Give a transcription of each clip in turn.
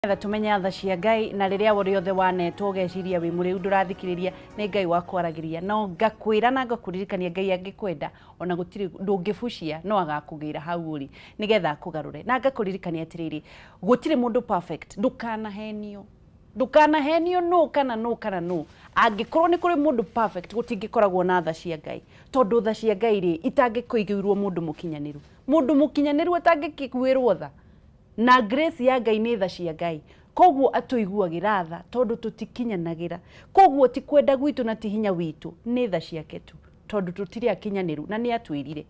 Nĩgetha tũmenye tha cia Ngai, na rĩrĩa rĩothe wanetwo ũgeciria wĩ mũrĩu ndũrathikĩrĩria, nĩ Ngai wakwaragĩria. No ngakwĩra na ngakũririkania, Ngai angĩkwenda ona gũtirĩ ndũngĩbucia, no agakũgĩra hau ũrĩ nĩgetha akũgarũre. Na ngakũririkania atĩrĩrĩ, gũtirĩ mũndũ perfect, ndũkanahenio, ndũkanahenio nũ kana nũ kana nũ. Angĩkorwo nĩ kũrĩ mũndũ perfect, gũtingĩkoragwo na tha cia Ngai, tondũ tha cia Ngai rĩ, itangĩkũigĩirwo mũndũ mũkinyanĩru. Mũndũ mũkinyanĩru atangĩkĩiguĩrwo tha? Na grace ya Ngai nĩ tha cia Ngai. Koguo atũiguagĩra tha tondũ tũtikinyanagĩra. Koguo ti kwenda gwitũ na ti hinya witũ, nĩ tha ciake tu tondũ tũtirĩ akinyanĩru na nĩ atwĩrire.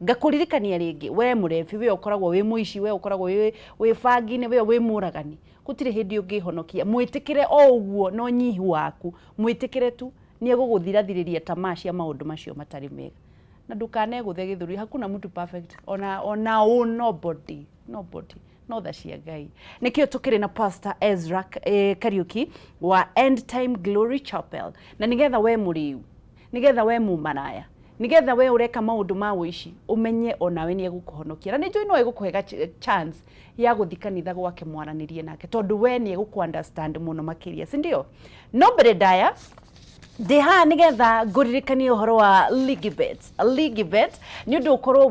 Ngakũririkania rĩngĩ, we mũrebi, we ũkoragwo wĩ mũici, we ũkoragwo wĩ bangi-inĩ, we wĩ mũragani, gũtirĩ hĩndĩ ũngĩhonokia. Mwĩtĩkĩre o ũguo na ũnyihu waku, mwĩtĩkĩre tu, nĩ egũgũthirathirĩria tamaa cia maũndũ macio matarĩ mega. Na ndũkanegũthe gĩthũri, hakuna mtu perfect, ona ũ, nobody. Nobody, no tha cia Ngai. Nĩkĩo tũkĩrĩ na Pastor Ezra Kariuki wa End Time Glory Chapel, na nĩgetha we mũrĩu, nĩgetha we mũmaraya, nĩgetha we ũreka maũndũ ma ũici, ũmenye onawe nĩ egũkũhonokia. Na nĩ njũĩ no egũkũhe chance ya gũthiĩ kanitha gwake mwaranĩrie nake, tondũ we nĩ egũkũ understand mũno makĩria, si ndio? No mbere ndaya ndĩ haha nĩgetha ngũririkanie ũhoro wa Ligibet. Ligibet nĩ ũndũ ũkorwo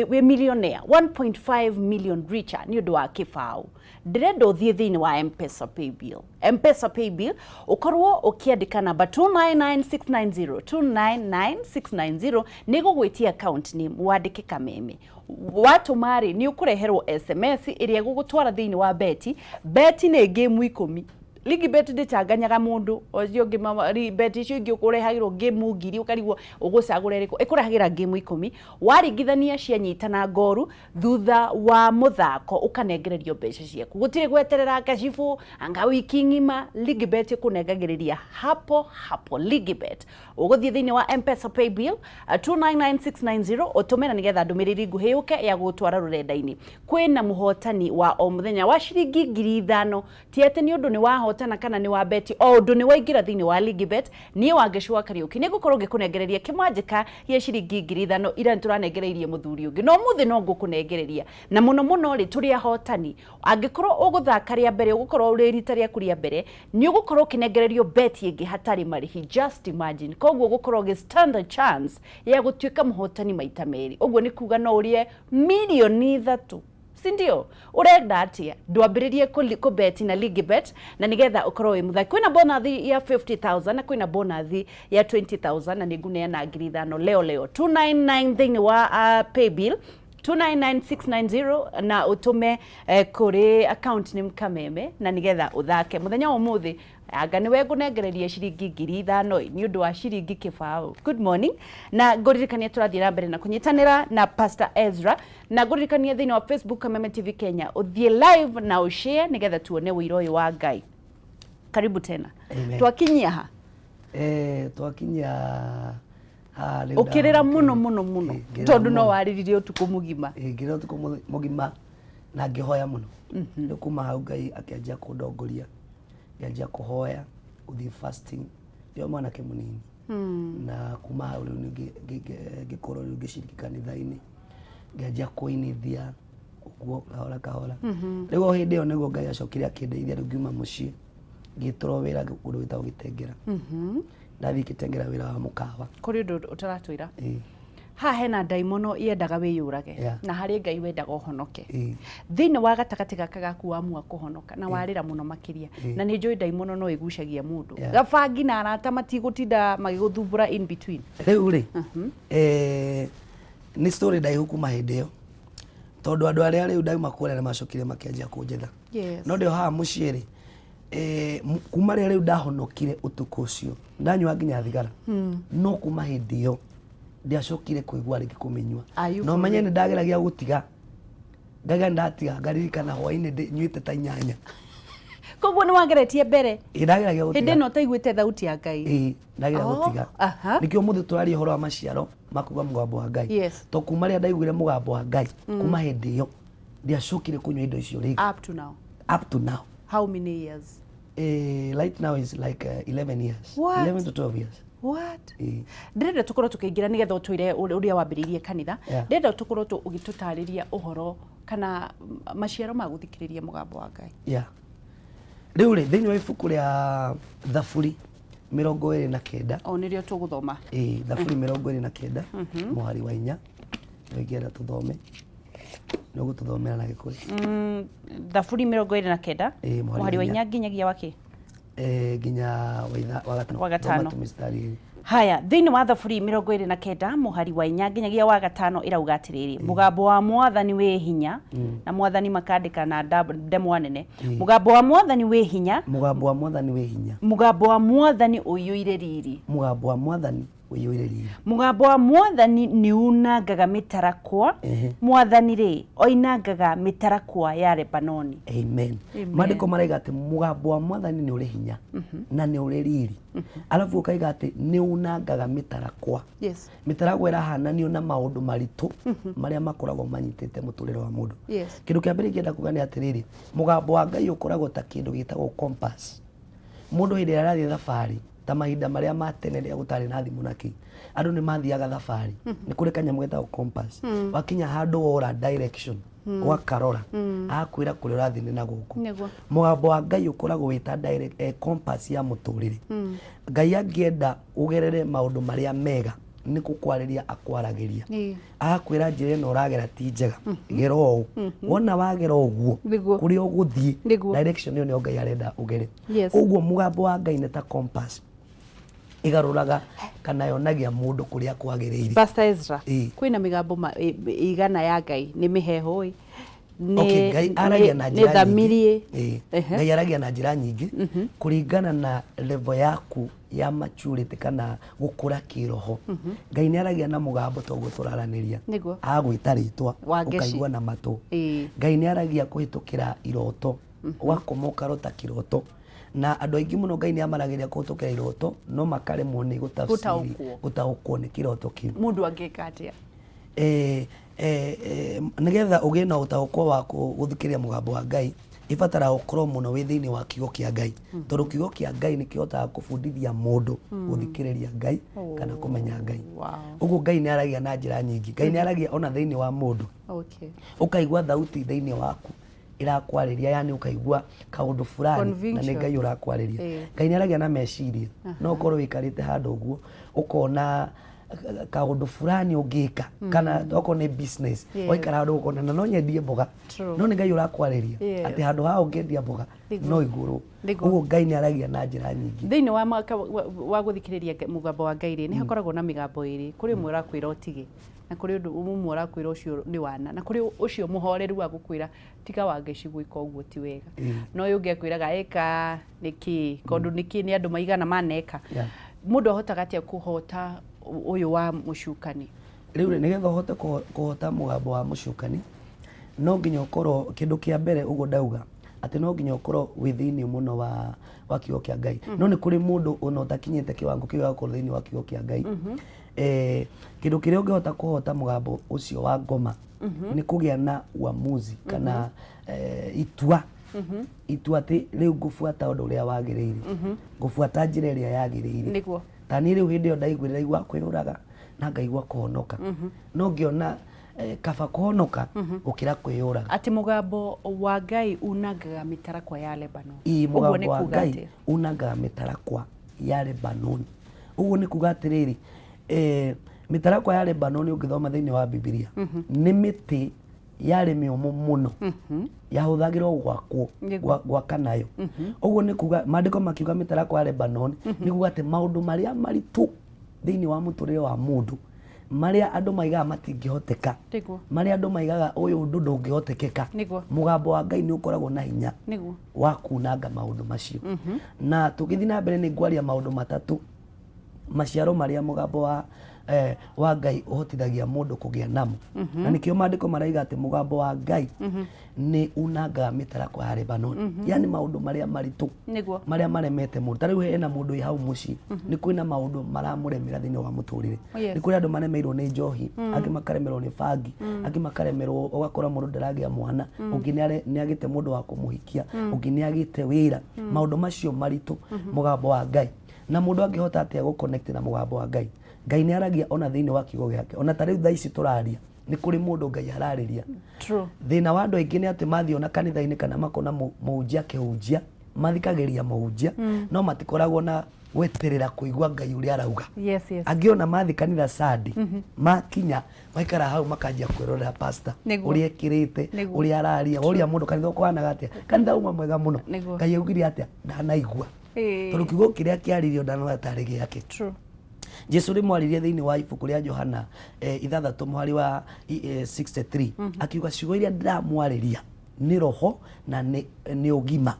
wĩ millionaire 1.5 million richer nĩ ũndũ wa kĩbaũ. Ndĩrenda ũthiĩ thĩinĩ wa M-Pesa Paybill. M-Pesa Paybill ũkorwo ũkĩandĩka namba 299690, 299690, nĩ ĩgũgwĩtia account name, wandĩke Kameme. Watũma rĩ, nĩ ũkũreherwo SMS ĩrĩa ĩgũgũtwara thĩinĩ wa beti. Beti nĩ game 10. Ligibet ndĩchanganyaga mũndũ ũcio ũngĩ, beti icio ingĩ ũrehagĩrwo game 1000 ũkarigwo ũgũcagũra ĩrĩkũ. Ĩkũrehagĩra game 10, waringithania cianyitana ngoru, thutha wa mũthako ũkanengererio mbeca ciaku. Gũtirĩ gweterera kacibũ anga wiki ng'ima, Ligibet ĩkũnengagĩrĩria hapo hapo. Ligibet ũgũthiĩ thĩinĩ wa M-Pesa Paybill 299690, ũtũme na nĩgetha ndũmĩrĩri nguhĩ yũke ya gũgũtwara rũrenda-inĩ. Kwĩna mũhotani wa o mũthenya wa ciringi 5,000. Ti atĩ nĩ ũndũ nĩ wahotana kana nĩ wa beti, o ũndũ nĩ waingĩra thĩinĩ wa Ligibet, niĩ Wangeci wa Kariũki nĩ ngũkorwo ngĩkũnengereria kĩmanjĩka gĩa ciringi 5,000. Ira nĩ tũranengereirie mũthuri ũngĩ, no ũmũthĩ no ngũkũnengereria. Na mũno mũno rĩ, tũrĩ ahotani. Angĩkorwo ũgũthaka rĩa mbere, ũgũkorwo ũrĩ rita rĩaku rĩa mbere, nĩ ũgũkorwo ũkĩnengererio beti ĩngĩ hatarĩ marĩhi. Just imagine. Koguo ũgũkorwo ũgĩ stand a chance ya gũtuĩka mũhotani maita merĩ. Ũguo nĩ kuga no ũrĩe mirioni 3, si ndio? Ũrenda atĩa? Ndwambĩrĩrie kũbeti na Ligibet na nĩgetha ũkorwo wĩ mũthaki. Kwĩna bonathi ya 50,000 na kwĩna bonathi ya 20,000, na nĩ ngũneana 5,000 leo leo. 299 thĩinĩ wa Paybill 299690, na ũtũme kũrĩ account nĩ Kameme, na nĩgetha ũthake mũthenya wa ũmũthĩ. Anga nĩwe ngũnengereria ciringi 5,000 nĩ ũndũ wa ciringi 0. Good morning, na ngũririkania tũrathiĩ na mbere na kũnyitanĩra na Pastor Ezra, na ngũririkania thĩinĩ wa Facebook Kameme TV Kenya ũthiĩ live na ũshare nĩgetha tuone ũira ũyũ wa Ngai. Karibu tena. Amen. Twakinyia ha? Twakinyia haha rĩu. Ũkĩrĩra mũno mũno mũno. Ngĩrĩra tondũ no mũno. warĩrire ũtukũ mũgima. Ngĩrĩra ũtukũ mũgima na ngĩhoya mũno. Rĩu kuma hau Ngai akĩanjia kũndongoria, ngĩanjia kũhoya, gũthiĩ fasting ndĩ o mwanake mũnini, na kuma hau rĩu ngĩkorwo rĩu ngĩciriki kanitha-inĩ, ngĩanjia kũinithia ũguo kahora kahora. Rĩu o hĩndĩ ĩyo nĩguo Ngai acokire akĩndeithia. Rĩu ngiuma mũciĩ, ngĩtũrwo wĩra kũndũ gwĩtagwo Gĩtengera. Ndathiĩ Gĩtengera wĩra wa mũkawa. Kũrĩ ũndũ ũtaratwĩra haha, hena ndaimono yendaga wĩyũrage na harĩ Ngai wendaga ũhonoke. Thĩinĩ wa gatagatĩ gaka gaku wamua kũhonoka na warĩra mũno makĩria, na nĩ njũĩ ndaimono no ĩgucagia mũndũ gabangi na arata matigũtinda magĩgũthumbũra in between. Rĩu rĩ, nĩ story ndaihu kuma hĩndĩ ĩyo, tondũ andũ arĩa rĩu ndauma kũrĩa nĩ macokire makĩanjia kũnjetha. No ndĩ o haha mũciĩ rĩ, kuma rĩrĩa rĩu ndahonokire ũtukũ ũcio, ndanyua nginya thigara, no kuma hĩndĩ ĩyo ndiacokire kũigua rĩngĩ kũmĩnyua. Are you No for menye real? nĩ ndageragia gũtiga, ngaiga nĩ ndatiga, ngaririkana hwainĩ nyuĩte ta 8. Koguo nĩ wageretie mbere? Ĩ, ndageragia hĩndĩ gũtiga. Ĩno ũtaiguĩte thauti ya Ngai? Ĩ, ndagera gũtiga. Nĩkĩo mũthĩ tũraria ũhoro wa maciaro ma kuga mũgambo wa Ngai. To kuma rĩrĩa ndaiguire mũgambo wa Ngai, kuma hĩndĩ ĩyo ndiacokire kũnyua indo icio rĩngĩ. Up to now? Up to now. How many years? Right now is like 11 years. What? 11 to 12 years. What? Ĩ. Ndĩrenda tũkorwo tũkĩingĩra nĩgetha ũtwĩre ũrĩa wambĩrĩirie kanitha. Ndĩrenda tũkorwo ũgĩtũtarĩria ũhoro kana maciaro ma gũthikĩrĩria mũgambo wa Ngai. Yeah. Rĩu rĩ, thĩinĩ wa ibuku rĩa Thaburi 29. O nĩrĩo tũgũthoma. Ĩĩ, Thaburi 29 mũhari wa 4 nĩ ingĩenda tũthome, nĩ ũgũtũthomera na Gĩkũyũ. Thaburi 29. Ĩĩ, mũhari mũhari wa wa 4. 4 nginyagia wa kĩ? Nginya wa 5. Wa 5. Thoma tũmĩstari ĩrĩ. Haya, thĩinĩ wa Thaburi 29 mũhari wa 4 nginyagia wa 5 ĩrauga atĩrĩrĩ, mũgambo wa mwathani wĩ hinya, na mwathani makandĩka na ndemwa nene, mũgambo wa mwathani wĩ hinya, Mũgambo wa mwathani wĩ hinya, mũgambo wa mwathani ũiyũire riri, mũgambo wa mwathani ũiyũire riri, mũgambo wa mwathani nĩ unangaga mĩtarakwa, mwathani rĩ oinangaga mĩtarakwa ya Lebanoni. Amen. Amen. Maandĩko maraiga atĩ mũgambo wa mwathani nĩ ũrĩ hinya na nĩ ũrĩ riri, arabu ũkaiga atĩ nĩ unangaga mĩtarakwa. Yes. Mĩtarakwa ĩrahananio na maũndũ maritũ marĩa makoragwo manyitĩte mũtũrĩre wa mũndũ. Yes. Kĩndũ kĩa mbere ingĩenda kuga nĩ atĩrĩrĩ, mũgambo wa Ngai ũkoragwo ta kĩndũ gĩtagwo compass. Mũndũ hĩndĩ ĩrĩa arathiĩ thabarĩ, ta mahinda marĩa ma tene rĩrĩa gũtarĩ na thimũ na kĩ, andũ nĩ mathiaga thabarĩ, nĩ kũrĩ kanyamũ getagwo compass. Wakinya handũ wora direction, ũgakarora, agakwĩra kũrĩa ũrathiĩ nĩ na gũkũ. Nĩguo. Mũgambo wa Ngai ũkoragwo wĩ ta compass ya mũtũrĩre. Ngai angĩenda ũgerere maũndũ marĩa mega, nĩ gũkwarĩria akwaragĩria. Agakwĩra njĩra ĩno ũragera ti njega, gera ũũ. Wona wagera ũguo, Nĩguo. kũrĩa ũgũthiĩ, Nĩguo. direction ĩyo nĩyo Ngai arenda ũgere. Yes. Ũguo mũgambo wa Ngai nĩ ta compass, ĩgarũraga kana yonagia mũndũ kũrĩa kwagĩrĩire. Pastor Ezra, Ĩĩ. kwĩna mĩgambo igana ya Ngai, nĩ mĩheehũ ĩ, Okay, Ngai aragia na nĩ njĩra nyingĩ. thamiri ĩ. Ĩĩ. Ehe. Ngai aragia na njĩra nyingĩ kũringana na level yaku ya maturity kana gũkũra kĩroho. Ngai nĩ aragia na mũgambo ta ũguo tũraranĩria. Nĩguo. Agwĩta rĩtwa Wangeci. ũkaigua na matũ. Ĩĩ. Ngai nĩ aragia kũhĩtũkĩra iroto, ũgakoma ũkarota kĩroto. Na andũ aingĩ mũno Ngai nĩ amaragĩria kũhĩtũkĩra iroto no makaremwo nĩ gũtafsiri, Gũtaũkwo. gũtaũkwo nĩ kĩroto kĩu. Mũndũ angĩka atĩa? Nĩgetha ũgĩe na ũtaũkwo wa gũthikĩrĩria mũgambo wa Ngai, ĩbataraga ũkorwo mũno wĩ thĩinĩ wa kiugo kĩa Ngai, tondũ kiugo kĩa Ngai nĩ kĩhotaga kũbundithia mũndũ gũthikĩrĩria Ngai kana kũmenya Ngai. Ũguo Ngai nĩ aragia na njĩra nyingĩ. Ngai nĩ aragia ona thĩinĩ wa mũndũ. Okay. Ũkaigua thauti thĩinĩ waku ĩrakwarĩria, yani ũkaigua kaũndũ fulani na nĩ Conviction. Ngai ũrakwarĩria. Ĩĩ. Ngai nĩ aragia na meciria. No ũkorwo wĩikarĩte handũ ũguo ũkona kaũndũ fulani ũngĩka, kana okorwo nĩ business, Yes. waikara handũ ũkona na no nyendie mboga, True. no nĩ Ngai ũrakwarĩria Yes. atĩ handũ haha ũngĩendia mboga Nĩguo. no igũrũ. Nĩguo. Ũguo Ngai nĩ aragia na njĩra nyingĩ. Thĩinĩ wa mwaka wa gũthikĩrĩria mũgambo wa Ngai rĩ, nĩ hakoragwo na mĩgambo ĩrĩ. Kũrĩ ũmwe ũrakwĩra ũtige, na kũrĩ ũndũ ũmwe ũrakwĩra ũcio nĩ wana, na kũrĩ ũcio mũhoreru wa gũkwĩra tiga Wangeci gwĩka ũguo ti wega. No ũyũ ũngĩ akwĩraga ĩka nĩkĩ, tondũ nĩkĩ nĩ andũ maigana maneka. Yeah. Mũndũ ahotaga atĩa kũhota ũyũ wa mũcukani? Rĩu rĩ, nĩgetha ũhote kũhota mũgambo wa mũcukani, no nginya ũkorwo kĩndũ kĩa mbere ũguo ndauga atĩ no nginya ũkorwo wĩ thĩinĩ mũno wa kiugo kĩa Ngai. No nĩ kũrĩ mũndũ ona ũtakinyĩte kĩwango kĩu gĩa gũkorwo thĩinĩ wa kiugo kĩa Ngai. Kĩndũ kĩrĩa ũngĩhota kũhota mũgambo ũcio wa ngoma nĩ kũgĩa na uamuzi kana itua. Itua atĩ rĩu ngũbuata ũndũ ũrĩa wagĩrĩire, ngũbuata njĩra ĩrĩa yagĩrĩire. Nĩguo. Ta niĩ rĩu hĩndĩ ĩyo ndaiguire ndaigua kwĩyũraga na ngaigua kũhonoka. No ngĩona kaba kũhonoka gũkĩra kwĩyũraga. Atĩ mũgambo wa Ngai unangaga mĩtarakwa ya Lebanon. Ĩĩ, Ũguo mũgambo nĩ wa kuga Ngai atĩa? unangaga mĩtarakwa ya Lebanon. Ũguo nĩ kuga atĩrĩrĩ, mĩtarakwa ya Lebanon ũngĩthoma thĩinĩ wa Bibilia, nĩ mĩtĩ yarĩ mĩũmũ mũno, yahũthagĩrwo gwakwo, Nĩguo. gwaka nayo. Ũguo nĩ kuga, maandĩko makiuga mĩtarakwa ya Lebanon, nĩ kuga atĩ maũndũ marĩa maritũ thĩinĩ wa mũtũrĩre wa mũndũ, marĩa andũ maigaga matingĩhoteka, Nĩguo. marĩa andũ maigaga ũyũ ũndũ ndũngĩhotekeka, Nĩguo. mũgambo wa Ngai nĩ ũkoragwo na hinya Nĩguo. wa kunanga maũndũ macio. Na tũgĩthiĩ na mbere nĩ ngwaria maũndũ matatũ, maciaro marĩa mũgambo wa Ngai ũhotithagia mũndũ kũgĩa namo. Na nĩkĩo maandĩko maraiga atĩ mũgambo wa Ngai nĩ unangaga mĩtarakwa ya Lebanon. Yani maũndũ marĩa maritũ, Nĩguo. marĩa maremete mũndũ. Ta rĩu hena mũndũ wĩ hau mũciĩ, nĩ kwĩna maũndũ maramũremera thĩinĩ wa mũtũrĩre. Yes. Nĩ kũrĩ andũ maremeirwo nĩ njohi, angĩ makaremerwo nĩ bangi, angĩ makaremerwo, ũgakora mũndũ ndaragĩa mwana, ũngĩ nĩ agĩte mũndũ wa kũmũhikia, ũngĩ nĩ agĩte wĩra. Maũndũ macio maritũ, mũgambo wa Ngai. Na mũndũ angĩhota atĩa gũ connect na mũgambo wa Ngai? Ngai nĩ aragia ona thĩinĩ wa kiugo gĩake. Ona ta rĩu thaa ici tũraria, nĩ kũrĩ mũndũ Ngai ararĩria. True. Thĩna wa andũ aingĩ nĩ atĩ mathiĩ ona kanitha-inĩ kana makona mũhunjia akĩhunjia, Mathikagĩrĩria mũhunjia no matikoragwo na gweterera kũigua Ngai ũrĩa arauga. Yes. Angĩ ona mathiĩ kanitha Sunday, makinya maikara hau makanjia kwĩrorera pastor ũrĩa ekĩrĩte, ũrĩa araria, woria mũndũ kanitha ũkũhanaga atĩa, kanitha uma mwega mũno. Ngai augire atĩa, ndanaigua. Tondũ kiugo kĩrĩa kĩaririo ndanona tarĩ gĩake. Jesu rĩmwe aririe thĩinĩ wa ibuku rĩa Johana 6 mũhari wa 63, akiuga ciugo iria ndĩramwarĩria nĩ roho na nĩ ũgima,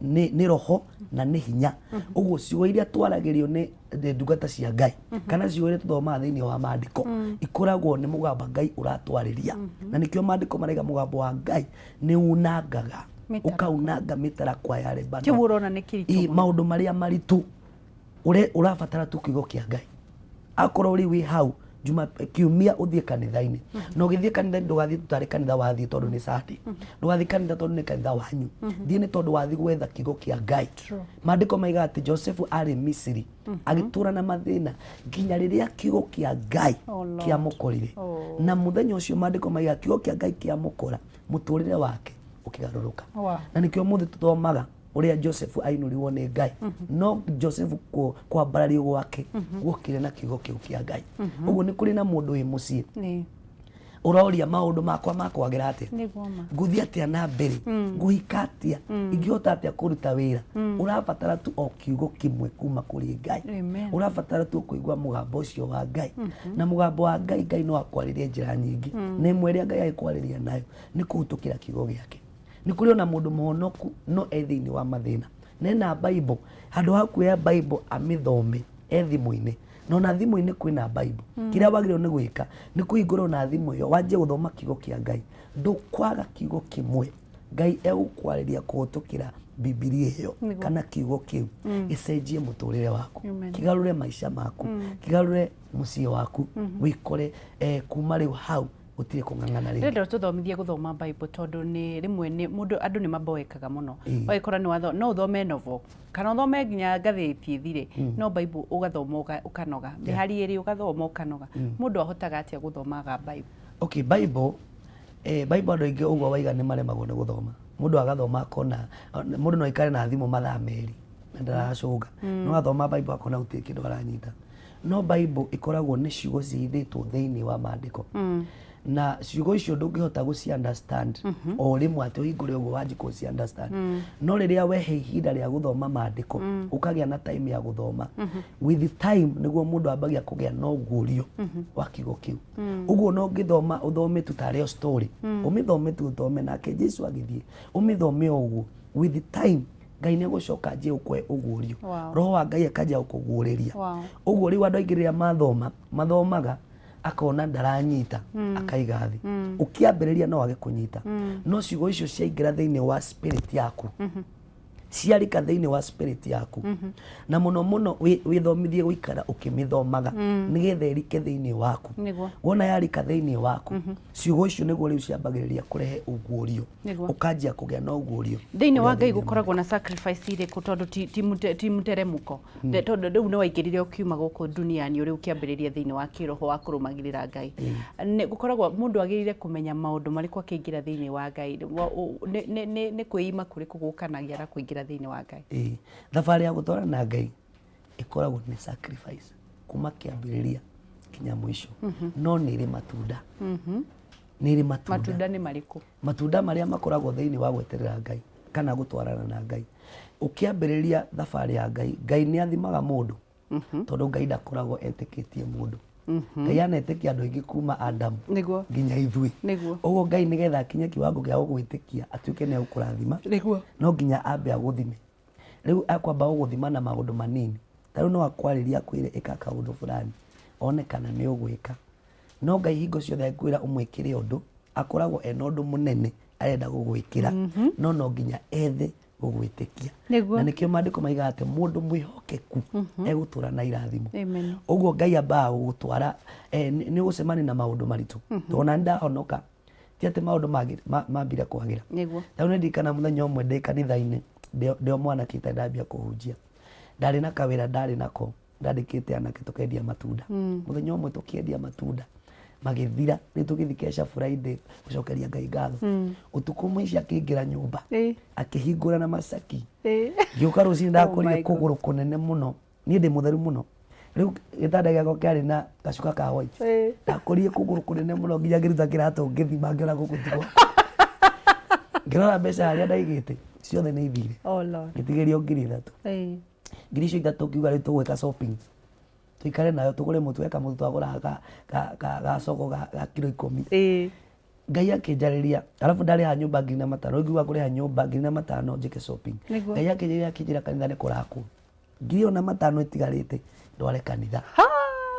nĩ roho na nĩ hinya. Ũguo ciugo iria twaragĩrio nĩ ndungata cia Ngai kana ciugo iria tũthomaga thĩinĩ wa maandĩko ikoragwo nĩ mũgambo Ngai ũratwarĩria, na nĩkĩo maandĩko maraiga mũgambo wa Ngai nĩ unangaga, ũkaunanga mĩtarakwa ya Lebanon. Kĩu ũrona nĩ kĩritũ mũno. Maũndũ marĩa maritũ ũrabatara tu kiugo kĩa Ngai. Akorwo rĩu wĩ hau juma kiumia ũthiĩ kanitha-inĩ, na ũgĩthiĩ kanitha-inĩ ndũgathiĩ tu tarĩ kanitha wathiĩ tondũ nĩ Sunday, ndũgathiĩ kanitha tondũ nĩ kanitha wanyu, thiĩ nĩ tondũ wathiĩ gwetha kiugo kĩa Ngai. Maandĩko maigaga atĩ Josefu arĩ Misiri agĩtũra na mathĩna nginya rĩrĩa kiugo kĩa Ngai Oh, Lord. kĩamũkorire. Na mũthenya ũcio maandĩko maigaga kiugo kĩa Ngai kĩamũkora, mũtũrĩre wake ũkĩgarũrũka. Na nĩkĩo ũmũthĩ tũthomaga ũrĩa Joseph ainũrirwo nĩ Ngai. No Joseph kwambarario gwake guokire na kiugo kĩu kĩa Ngai. Ũguo nĩ kũrĩ na mũndũ wĩ mũciĩ ũroria maũndũ makwa makwagĩra atĩa, Nĩguo ma. Ngũthiĩ atĩa na mbere, ngũhika atĩa, ingĩhota atĩa kũruta wĩra. Ũrabatara tu o kiugo kĩmwe kuma kũrĩ Ngai. Amen. Ũrabatara tu kũigua mũgambo ũcio wa Ngai. Na mũgambo wa Ngai, Ngai no akwarĩrie njĩra nyingĩ, na ĩmwe ĩrĩa Ngai agĩkwarĩria nayo nĩ kũhĩtũkĩra kiugo gĩake. Nĩ kũrĩ ona mũndũ mũhonoku no e thĩinĩ wa mathĩna na ena Bible, handũ ha kuoya Bible amĩthome e thimũ-inĩ, na ona thimũ-inĩ kwĩna Bible. Kĩrĩa wagĩrĩirwo nĩ gwĩka nĩ kũhingũra ona thimũ ĩyo wanjie gũthoma kiugo kĩa Ngai. Ndũkwaga kiugo kĩmwe Ngai egũkwarĩria kũhĩtũkĩra Bibilia ĩyo kana kiugo kĩu gĩcenjie mũtũrĩre waku, Amen. kĩgarũre maica maku, kĩgarũre mũciĩ waku, wĩkore kuma rĩu hau gũtirĩ kũng'ang'ana rĩngĩ. Ndĩrenda ũtũthomithie gũthoma Bible tondũ nĩ rĩmwe nĩ mũndũ andũ nĩ maboekaga mũno. Ũgagĩkora nĩ watho no ũthome novel kana ũthome nginya ngathĩti ĩthire, no Bible ũgathoma ũkanoga. Mĩhari ĩrĩ ũgathoma ũkanoga. Mũndũ ahotaga atĩa gũthomaga Bible? Okay, Bible, Bible andũ aingĩ ũguo waiga nĩ maremagwo nĩ gũthoma. Mũndũ agathoma akona, mũndũ no aikare na thimũ mathaa 2 na ndaracũnga. No athoma Bible akona gũtirĩ kĩndũ aranyita. No Bible ĩkoragwo nĩ ciugo cihithĩtwo thĩinĩ wa maandĩko. Na ciugo icio ndũngĩhota gũci understand o rĩmwe atĩ ũhingũre ũguo wanjie gũci understand. No rĩrĩa wehe ihinda rĩa gũthoma maandĩko, ũkagĩa na time ya gũthoma. With time nĩguo mũndũ ambagia kũgĩa na ũguũrio wa kiugo kĩu. Ũguo no ũngĩthoma ũthome tu tarĩ o story. Ũmĩthome tu ũthome nake Jesu agĩthiĩ. Ũmĩthome o ũguo. With time Ngai nĩ egũcoka anjie gũkũhe ũguũrio. Roho wa Ngai akanjia gũkũguũrĩria. Ũguo rĩu andũ aingĩ rĩrĩa mathoma, mathomaga akona ndaranyita, akaiga thĩ. Ũkĩambĩrĩria no age kũnyita. No ciugo icio ciaingĩra thĩinĩ wa spirit yaku, ciarika thĩinĩ wa spirit yaku, na mũno mũno wĩthomithie gũikara ũkĩmĩthomaga nĩgetha ĩrike thĩinĩ waku. Wona yarika thĩinĩ waku, ciugo icio nĩguo rĩu ciambagĩrĩria kũrehe ũguũrio. Ũkanjia kũgĩa na ũguũrio. Thĩinĩ wa Ngai gũkoragwo na sacrifice irĩkũ tondũ ti mũteremũko? Tondũ rĩu nĩ waingĩrire ũkiuma gũkũ duniani ũrĩ ũkĩambĩrĩria thĩinĩ wa kĩroho wa kũrũmagĩrĩra Ngai. Nĩ gũkoragwo mũndũ agĩrĩire kũmenya maũndũ marĩkũ akĩingĩra thĩinĩ wa Ngai? Nĩ kwĩima kũrĩkũ gũkanagia na kũingĩra thĩinĩ wa Ngai? Thabarĩ ya gũtwarana na Ngai ĩkoragwo nĩ sacrifice kuma kĩambĩrĩria nginya mũico, no nĩ ĩrĩ matunda. Nĩ ĩrĩ matunda. Matunda nĩ marĩkũ? Matunda marĩa makoragwo thĩinĩ wa gweterera Ngai kana gũtwarana na Ngai. Ũkĩambĩrĩria thabarĩ ya Ngai, Ngai nĩ athimaga mũndũ, tondũ Ngai ndakoragwo etĩkĩtie mũndũ. Ngai anetĩkia andũ aingĩ kuma Adamu nginya ithuĩ. Ũguo Ngai nĩgetha akinye kiwango gĩa gũgwĩtĩkia atuĩke nĩ egũkũrathima, no nginya ambe agũthime. Rĩu akwamba gũgũthima na maũndũ manini. Ta rĩu no akwarĩrie akwĩre ĩka kaũndũ fulani, one kana nĩ ũgwĩka. No Ngai hingo ciothe angĩkwĩra ũmwĩkĩre ũndũ, akoragwo ena ũndũ mũnene arenda gũgwĩkĩra, no no nginya ethe gũgwĩtĩkia. Na nĩkĩo maandĩko maigaga atĩ mũndũ mwĩhokeku egũtũra na irathimo. Ũguo Ngai ambaga gũgũtwara, nĩ ũgũcemania na maũndũ maritũ. Tondũ ona nĩ ndahonoka, ti atĩ maũndũ mambire kwagĩra. Ta rĩu nĩ ndirikana mũthenya ũmwe ndĩ kanitha-inĩ, ndĩ o mwanake itarĩ ndambia kũhunjia. Ndarĩ na kawĩra ndarĩ nako, ndandĩkĩte anake tũkendia matunda. Mũthenya ũmwe tũkĩendia matunda, Magĩthira. Rĩu tũgĩthiĩ kesha Friday gũcokeria Ngai ngatho. Ũtukũ mũici akĩingĩra nyũmba, akĩhingũra na macaki. Ngĩũka rũcinĩ ndakorire Oh my God. kũgũrũ kũnene mũno. Niĩ ndĩ mũtheru mũno. Rĩu gĩtanda gĩakwa kĩarĩ na gacuka ka white. Ndakorire kũgũrũ kũnene mũno nginya ngĩruta kĩratũ ngĩthima ngĩona gũkũ ti gwakwa. Ngĩrora mbeca harĩa ndaigĩte ciothe nĩ ithire. Oh Lord. Ngĩtigĩrio 3,000. Ngiri icio ithatũ ngiuga rĩu tũgwĩka shopping. Tũikare nayo tũgũre mũtu, he kamũtu twagũraga ga soko ga kiro 10. Ngai akĩnjarĩria, arabu ndarĩha nyũmba 4,500, rĩu ngiuga ngũrĩha nyũmba 4,500 njĩke shopping. Ngai akĩnjarĩria akĩnjĩra kanitha nĩ kũrakwo. 4,500 ĩtigarĩte ndware kanitha.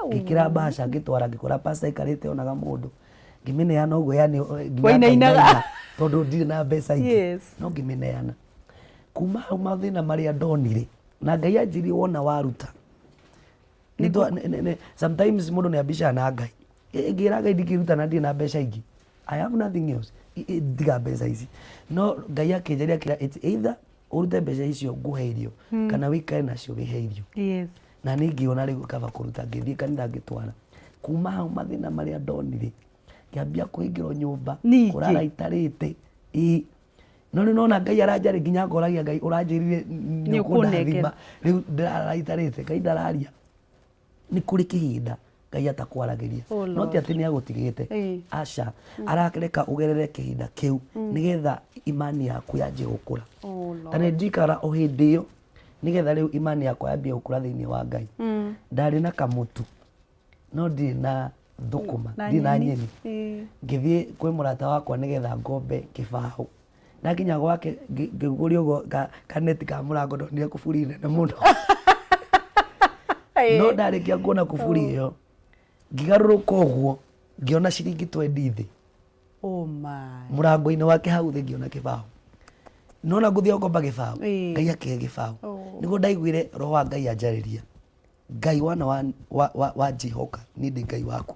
Ngĩkĩra mbaca ngĩtwara, ngĩkora pastor aikarĩte onaga mũndũ. Ngĩmĩneana ũguo yani nginya Wainainaga. ngainaina tondũ ndirĩ na mbeca ingĩ. No ngĩmĩneana. Kuma hau mathĩna marĩa ndonire, na Ngai anjĩrire wona waruta. Sometimes mũndũ nĩ ambicaga na Ngai. Ngĩra Ngai ndingĩruta na ndirĩ na mbeca ingĩ. I have nothing else. Tiga mbeca ici. No Ngai akĩnjaria akĩra it's either ũrute mbeca icio ngũhe irio kana wĩikare nacio wĩhe irio. Na niĩ ngĩona rĩu kaba kũruta, ngĩthiĩ kanitha ngĩtwara. Kuma hau mathĩna marĩa ndonire, ngĩambia kũhingĩrwo nyũmba, Ningĩ? kũrara itarĩte. Ĩĩ. No rĩu nona Ngai aranjarĩria nginya ngoragia Ngai ũranjĩrire Nĩ nĩ ũkũnengera. ũkũndathima. Rĩu ndĩrarara itarĩte, Ngai ndararia. Nĩ kũrĩ kĩhinda Ngai atakwaragĩria. Oh No ti Lord. atĩ nĩ agũtigĩte. Aca. Arareka ũgerere kĩhinda kĩu nĩgetha imani yaku yanjie gũkũra. Oh Ta Lord. nĩ ndikara o hĩndĩ ĩyo nĩgetha rĩu imani yakwa yambie gũkũra thĩinĩ wa Ngai. Ndarĩ na kamũtu no ndirĩ na thũkũma, Na ndirĩ na nyeni. nyeni. Ngĩthiĩ kwĩ mũrata wakwa nĩgetha ngombe kĩbaũ. Ndakinya gwake ngĩguũria ũguo kaneti ka mũrango ndonire kuburi nene mũno. No ndarĩkia kuona kuburi ĩyo ngĩgarũrũka ũguo ngĩona ciringi twendi thĩ. Oh my. Mũrango-inĩ wake hau thĩ ngĩona kĩbaũ. Nona ngũthiĩ gũkomba kĩbaũ, Ngai akĩhe kĩbaũ. Nĩguo ndaiguire roho wa Ngai anjarĩria. Ngai wana wa njĩhoka niĩ ndĩ Ngai waku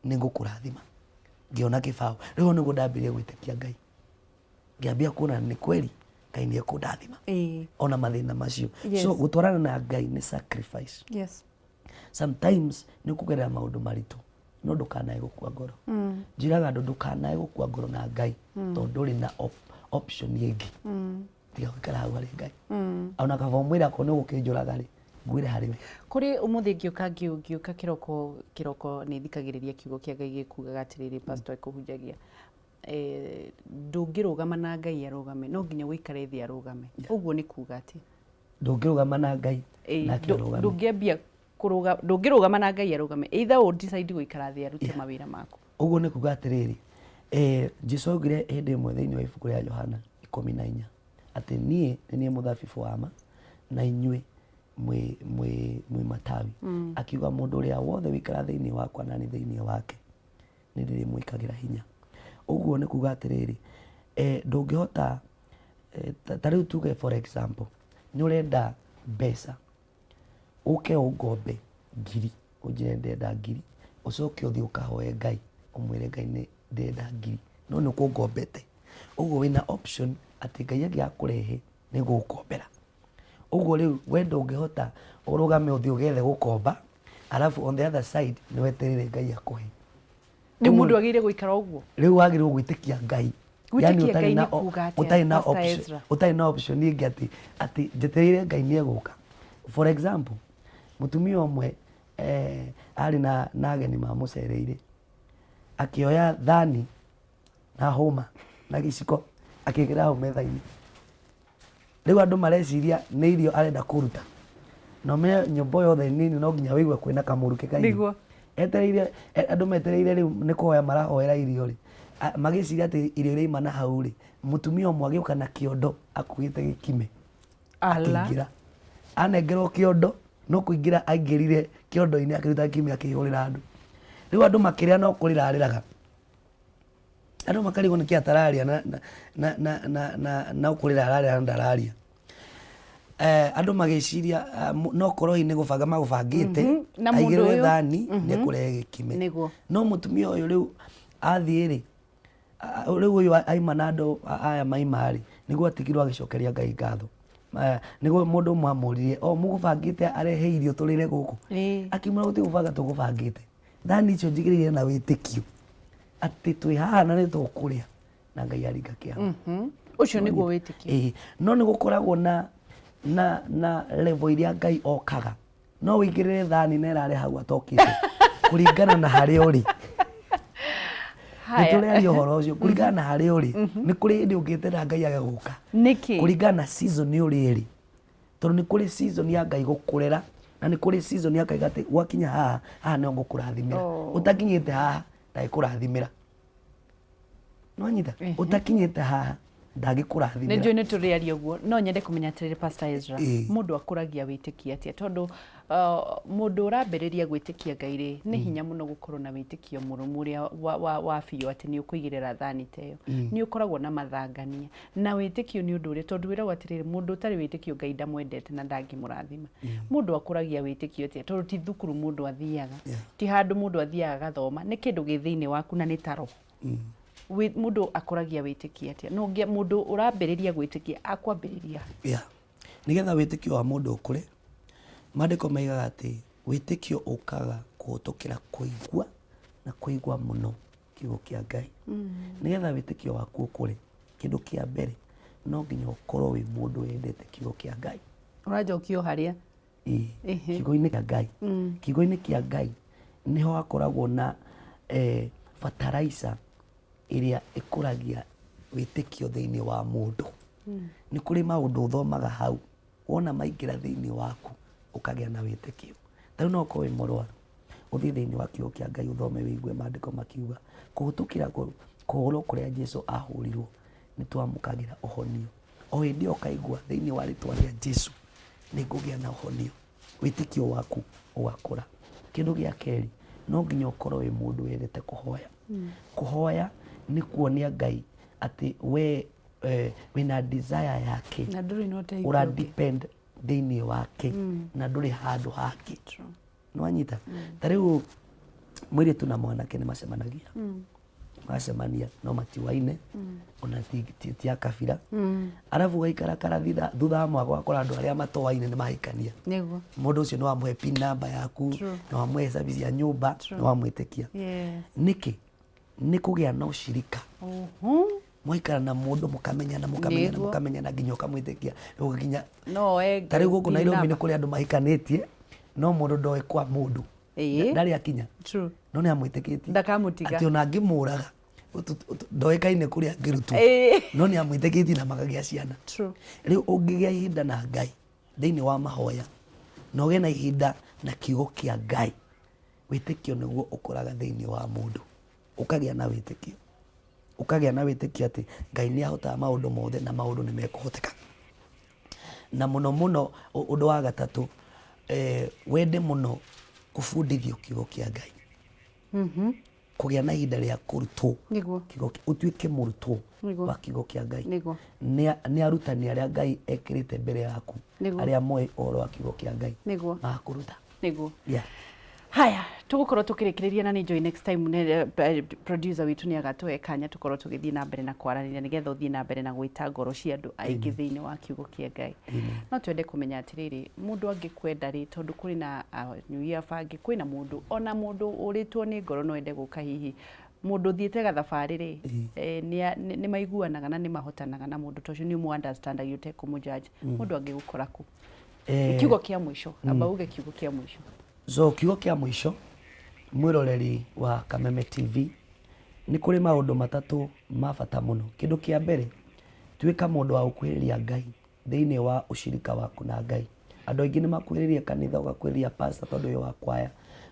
nĩ ngũkũrathima. Ngĩona kĩbaũ. Rĩu nĩguo ndambĩrĩria gwĩtĩkia Ngai. Ngĩambia kuona nĩ kweli Ngai nĩ ekũndathima. Ona mathĩna macio. So gũtwarana na Ngai nĩ sacrifice. Sometimes nĩ ũkũgerera maũndũ maritũ no ndũkanae gũkua ngoro. Njĩraga andũ ndũkanae gũkua ngoro na Ngai tondũ ndũrĩ na option ĩngĩ. Tiga gũikara hau harĩ Ngai. Ona kaba ũmwĩre akorwo nĩ ũgũkĩnjũraga rĩ, ngwĩre harĩ we. Kũrĩ ũmũthĩ ngĩũka ngĩũka kĩroko kĩroko nĩ thikagĩrĩria kiugo kĩa Ngai gĩkugaga atĩrĩrĩ, pastor ekũhunjagia. Ndũngĩrũgama na Ngai arũgame, no nginya ũikare thĩ arũgame. Ũguo nĩ kuga atĩ ndũngĩrũgama na Ngai nake arũgame. Ndũngĩambia kũrũga, ndũngĩrũgama na Ngai arũgame. Either ũ decide gũikara thĩ arute mawĩra maku. Ũguo nĩ kuga atĩrĩrĩ, Jesu augire hĩndĩ ĩmwe thĩinĩ wa ibuku rĩa Johana 14 atĩ niĩ nĩ niĩ mũthabibũ wa ma na inyuĩ mwĩ matawi. Akiuga mũndũ ũrĩa wothe wĩikara thĩinĩ wakwa na niĩ thĩinĩ wake nĩ ndĩrĩmwĩkagĩra hinya. Ũguo nĩ kuga atĩrĩrĩ, ndũngĩhota, ta rĩu tuge for example, nĩ ũrenda mbeca, ũke ũngombe ngiri, ũnjĩre ndĩrenda ngiri, ũcoke ũthiĩ ũkahoe Ngai, ũmwĩre Ngai nĩ ndĩrenda ngiri, no nĩ ũkũngombete. Ũguo wĩna option atĩ Ngai angĩaga kũrehe nĩ ngũgũkombera. Ũguo rĩu we ndũngĩhota ũrũgame ũthiĩ ũgethe gũkomba, alafu on the other side nĩ wetereire Ngai akũhe. Rĩu mũndũ agĩrĩire gũikara ũguo? Rĩu wagĩrĩirwo gwĩtĩkia Ngai. Gwĩtĩkia Yani ũtarĩ Ngai na nĩ kuga atĩa, ũtarĩ na Pastor option, Ezra? ũtarĩ na option ĩngĩ atĩ njetereire Ngai nĩ egũka. For example, mũtumia ũmwe arĩ na ageni mamũcereire, akĩoya thani na hũma na gĩciko akĩigĩrĩra hau metha-inĩ. Rĩu andũ mareciria nĩ irio arenda kũruta. Na ũmenye nyũmba yothe nini no nginya wĩigue kwĩna kamũrukĩ ka irio. Etereire, andũ metereire rĩu nĩ kũhoya marahoera irio rĩ, magĩciria atĩ irio iraima na hau rĩ, mũtumia ũmwe agĩũka na kĩondo akuĩte gĩkime. Ala. Akĩingĩra. Anengerwo kĩondo, no kũingĩra aingĩrire kĩondo-inĩ akĩruta gĩkime akĩihũrĩra andũ. Rĩu andũ makĩrĩa no kũrĩra arĩraga. Andũ makarigwo nĩkĩ atararia na kũrĩra ararĩra na ndararia. Andũ magĩciria no korwo hihi nĩ gũbanga magũbangĩte, Na mũndũ aigĩrĩre ũyũ. thani nĩ ekũrehe gĩkime. No mũtumia ũyũ rĩu athiĩ rĩ, rĩu ũyũ aima na andũ aya maima rĩ, nĩguo atigirwo agĩcokeria Ngai ngatho. Nĩguo mũndũ ũmwe amũririe, o mũgũbangĩte arehe irio tũrĩre gũkũ? Akĩmwĩra gũtirĩ gũbanga tũgũbangĩte. Thani icio njigĩrĩire na wĩtĩkio atĩ twĩ haha na nĩ tũkũrĩa, na Ngai aringa kĩama. Ũcio nĩguo wĩtĩkio. Ĩĩ, no nĩ gũkoragwo na level iria Ngai okaga. No wĩigĩrĩre thani na ĩrare hau atokĩte, kũringana na harĩa ũrĩ. Nĩ tũrĩaria ũhoro ũcio. Kũringana na harĩa ũrĩ, nĩ kũrĩ hĩndĩ ũngĩetera Ngai age gũka. Nĩkĩ? Kũringana na season ũrĩa ĩrĩ, tondũ nĩ kũrĩ season ya Ngai gũkũrera, na nĩ kũrĩ season ya Ngai atĩ gwakinya haha, haha nĩho ngũkũrathimĩra. Ũtakinyĩte haha, ndagĩkũrathimĩra. Nĩwanyita? Ũtakinyĩte haha, ndangĩkũrathimĩra. Nĩ njũĩ nĩ tũrĩaria ũguo. No nyende kũmenya atĩrĩrĩ, Pastor Ezra, mũndũ akũragia wĩtĩkio atĩa? Tondũ mũndũ ũrambĩrĩria gwĩtĩkia Ngai rĩ, nĩ hinya mũno gũkorwo na wĩtĩkio mũrũmu ũrĩa wa biũ atĩ nĩ ũkũigĩrĩra thani ta ĩyo. Nĩ ũkoragwo na mathangania. Na wĩtĩkio nĩ ũndũ ũrĩa, tondũ wĩragwo atĩrĩrĩ, mũndũ ũtarĩ wĩtĩkio Ngai ndamwendete na ndangĩmũrathima. Mũndũ akũragia wĩtĩkio atĩa? Tondũ ti thukuru mũndũ athiaga, ti handũ mũndũ athiaga agathoma, nĩ kĩndũ gĩ thĩinĩ waku na nĩ ta roho. Mũndũ akũragia wĩtĩkio atĩa? Na mũndũ ũrambĩrĩria gwĩtĩkia akwambĩrĩria? Yeah. Nĩgetha wĩtĩkio wa mũndũ ũkũre, maandĩko maigaga atĩ wĩtĩkio ũkaga kũhĩtũkĩra kũigua, na kũigua mũno kiugo kĩa Ngai. Nĩgetha wĩtĩkio waku ũkũre, kĩndũ kĩa mbere no nginya ũkorwo wĩ mũndũ wendete kiugo kĩa Ngai. Ũranjokia o harĩa. Ĩĩ, kiugo-inĩ kĩa Ngai. Kiugo-inĩ kĩa Ngai nĩho hakoragwo na fertilizer ĩrĩa ĩkũragia wĩtĩkio thĩinĩ wa mũndũ. Nĩ kũrĩ maũndũ ũthomaga hau, wona maingĩra thĩinĩ waku ũkagĩa na wĩtĩkio. Ta rĩu no ũkorwo wĩ mũrwaru, ũthiĩ thĩinĩ wa kiugo kĩa Ngai ũthome wĩigue maandĩko makiuga kũhĩtũkĩra kũhũrwo kũrĩa Jesu ahũrirwo nĩ twamũkagĩra ũhonio. O hĩndĩ ĩyo ũkaigua thĩinĩ wa rĩtwa rĩa Jesu nĩ ngũgĩa na ũhonio. Wĩtĩkio waku ũgakũra. Kĩndũ gĩa kerĩ, no nginya ũkorwo wĩ mũndũ wendete kũhoya. Kũhoya nĩ kuonia Ngai atĩ we wĩna desire yake, na ndũrĩ na ũteithio ũra ũngĩ. Depend thĩinĩ wake na ndũrĩ handũ hangĩ. Nĩwanyita? Ta rĩu mũirĩtu na mwanake nĩ macemanagia, macemania no matiwaine, ona ti a kabira, arabu gaikara karathitha, thutha wa mwaka ũgakora andũ arĩa matoaine nĩ mahikania. Mũndũ ũcio nĩ wamũhe pin number yaku, nĩ wamũhe service ya nyũmba, nĩ wamwĩtĩkia. Nĩkĩ? Nĩ kũgĩa na ũcirika. Mwaikara na mũndũ, mũkamenyana, mũkamenyana, mũkamenyana nginya ũkamwĩtĩkia. Rĩu nginya No oe ta rĩu gũkũ pin Nairobi nĩ number. kũrĩ andũ mahikanĩtie no mũndũ ndoĩ kwa mũndũ. Ndarĩ akinya, no nĩ amwĩtĩkĩtie Ndakamũtiga. atĩ ona angĩmũraga ndoĩkaine kũrĩa angĩrutwo, no nĩ amwĩtĩkĩtie na makagĩa ciana. Rĩu ũngĩgĩa ihinda na Ngai thĩinĩ wa mahoya, na ũgĩe na ihinda na kiugo kĩa Ngai, wĩtĩkio nĩguo ũkũraga thĩinĩ wa mũndũ. Ũkagĩa na wĩtĩkio, ũkagĩa na wĩtĩkio atĩ Ngai nĩ ahotaga maũndũ mothe na maũndũ nĩ mekũhoteka. Na mũno mũno, ũndũ wa gatatũ, wende mũno kũbundithio kiugo kĩa Ngai, kũgĩa na ihinda rĩa kũrutwo kiugo, ũtuĩke mũrutwo wa kiugo kĩa Ngai. Nĩ arutani arĩa Ngai ekĩrĩte mbere yaku, arĩa moĩ ũhoro wa kiugo kĩa Ngai, magakũruta. Yeah. Haya, tũgũkorwo tũkĩrĩkĩrĩria na nĩ njũĩ next time producer witũ nĩ agatũhe kanya tũkorwo tũgĩthiĩ na mbere na kwaranĩria, nĩgetha ũthiĩ na mbere na gwĩta ngoro cia andũ aingĩ thĩinĩ wa kiugo kĩa Ngai. No twende kũmenya atĩrĩrĩ, mũndũ angĩkwenda rĩ, tondũ kwĩna anyui a bangi, kwĩna mũndũ ona mũndũ ũrĩtwo nĩ ngoro no ende gũka, hihi mũndũ ũthiĩte gathabarĩ rĩ, nĩ maiguanaga na nĩ mahotanaga na mũndũ ta ũcio, nĩ ũmũ understand ũtekũmũ judge. Mũndũ angĩgũkora kũ? Kiugo kĩa mũico, amba uge kiugo kĩa mũico. So kiugo kĩa mũico, mwĩroreri wa Kameme TV, nĩ kũrĩ maũndũ matatũ ma bata mũno. Kĩndũ kĩa mbere, tuĩka mũndũ wa gũkuhĩrĩria Ngai thĩinĩ wa ũcirika waku na Ngai. Andũ aingĩ nĩ makuhĩrĩria kanitha, ũgakuhĩrĩria pastor tondũ wĩ wa kwaya,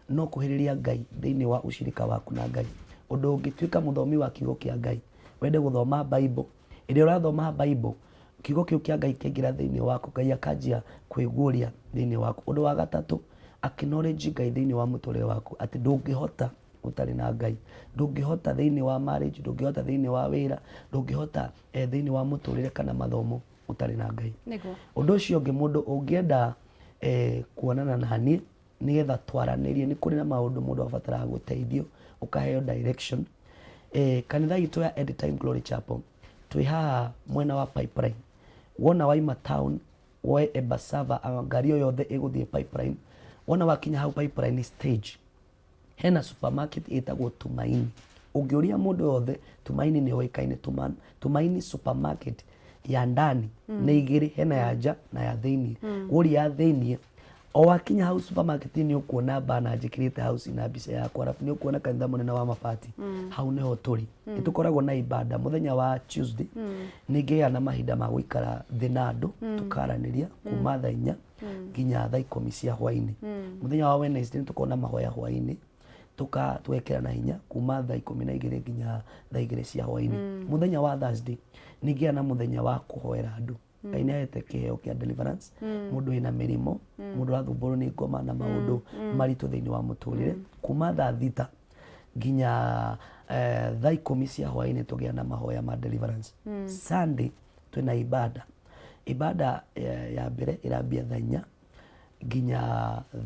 no kuhĩrĩria Ngai thĩinĩ wa ũcirika waku na Ngai. Ũndũ ũngĩ, tuĩka mũthomi wa kiugo kĩa Ngai, wende gũthoma Bible. Ĩrĩa ũrathoma Bible, kiugo kĩu kĩa Ngai kĩaingĩra thĩinĩ waku, Ngai akanjia kwĩguũria thĩinĩ waku. Ũndũ wa gatatũ, acknowledge Ngai thĩinĩ wa mũtũrĩre waku, atĩ ndũngĩhota ũtarĩ na Ngai. Ndũngĩhota thĩinĩ wa marriage, ndũngĩhota thĩinĩ wa wĩra, ndũngĩhota thĩinĩ wa mũtũrĩre kana mathomo ũtarĩ na Ngai. Ũndũ ũcio ũngĩ, mũndũ ũngĩenda kuonana na niĩ nĩgetha twaranĩrie, nĩ kũrĩ na maũndũ mũndũ abataraga gũteithio, ũkaheo direction. Kanitha itũ ya End Time Glory Chapel twĩ haha mwena wa Pipeline. Wona waima town, woe Embassava, ngari o yothe ĩgũthiĩ Pipeline. Wona wakinya hau Pipeline stage, Hena supermarket ĩtagwo Tumaini. Ũngĩũria mũndũ yothe Tumaini nĩ yũĩkaine. Tumaini supermarket ya ndani nĩ igĩrĩ, hena ya nja na ya thĩiniĩ. Woria ya thĩiniĩ, o wakinya hau supermarket nĩ ũkuona bana njĩkĩrĩte hau cina mbica yakwa, arabu nĩ ũkuona kanitha mũnene wa mabati. Hau nĩho tũrĩ. Nĩ tũkoragwo na ibada mũthenya wa Tuesday. Nĩ ngĩaga na mahinda ma gũikara thĩ na andũ tũkaranĩria kuma thaa 4 nginya thaa 10 cia hwainĩ. Mũthenya wa Wednesday nĩ tũkoragwo na mahoya hwainĩ, tũgekĩra na hinya kuma thaa 12 nginya thaa 2 cia hwainĩ. Mũthenya wa Thursday nĩ ngĩaga na mũthenya wa kũhoera andũ. Ngai nĩ ahete kĩheo kĩa deliverance, mũndũ wĩna mĩrimũ, mũndũ ũrathumbũrwo nĩ ngoma na maũndũ maritũ thĩinĩ wa mũtũrĩre. Kuma thaa 6 nginya thaa 10 cia hwainĩ tũgĩa na mahoya ma deliverance. Sunday twĩna ibada. Ibada ya mbere ĩrambia thaa 4 nginya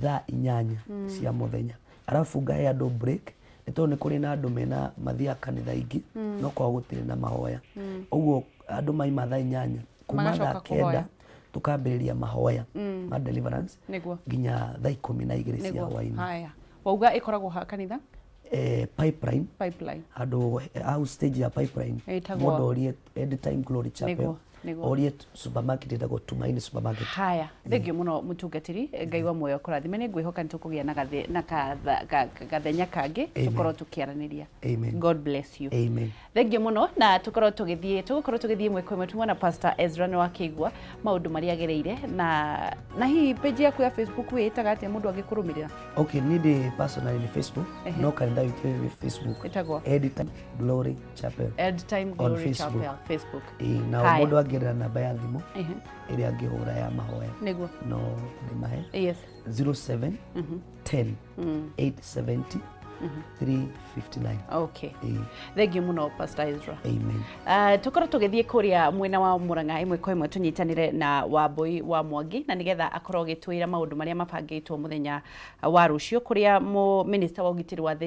thaa 8 cia mũthenya, arabu ngahe andũ break, nĩ tondũ nĩ kũrĩ na andũ mena mathiaga kanitha ingĩ no kwao gũtirĩ na mahoya. Ũguo andũ maima thaa 8, kuma Magacoka thaa 9 kũhoya. Tukambĩrĩria mahoya ma deliverance nginya thaa 12 cia hwainĩ. Haya, wauga ĩkoragwo ha kanitha? Pipeline. Pipeline. Handũ hau stage ya Pipeline. Ĩtagwo- Mũndũ orie End Time Glory Chapel, Nĩguo. orie supermarket ĩtagwo Tumaini Supermarket. Haya, thengio muno mutungatiri, Ngai wa muoyo kũrathime. Nĩ ngwĩhoka nĩ tũkũgĩa na gathĩ na gathenya kangĩ Amen. tũkorwo tũkĩaranĩria. Amen. God bless you. Amen. Thengio muno, na tũkorwo tũgĩthiĩ, tũgũkorwo tũgĩthiĩ ĩmwe kwa ĩmwe. Tumona Pastor Ezra nĩ wakĩigua maũndũ marĩa agereire, na hihi page yaku ya Facebook wĩĩtaga atĩa mũndũ angĩkũrũmĩrĩra? Okay, niĩ ndĩ personally nĩ Facebook, Ehe. no kanitha witũ wĩ Facebook. Ĩtagwo? End Time Glory Chapel. End Time On Glory Facebook. Chapel Facebook. Ĩĩ, na Haya. mũndũ angĩenda namba ya thimũ ĩrĩa angĩhũra ya mahoya, no ndĩmahe. 07 10 870 359. Okay. Ĩĩ. Thengio muno, Pastor Ezra. Amen. Tukorwo tũgĩthiĩ kũrĩa mwena wa Murang'a ĩmwe kwa ĩmwe, tũnyitanĩre na Wambui wa Mwangi, na nĩgetha akorwo agĩtwĩra maũndũ marĩa mabangĩtwo mũthenya wa rũciũ kũrĩa minister wa ũgitĩri wa thĩinĩ.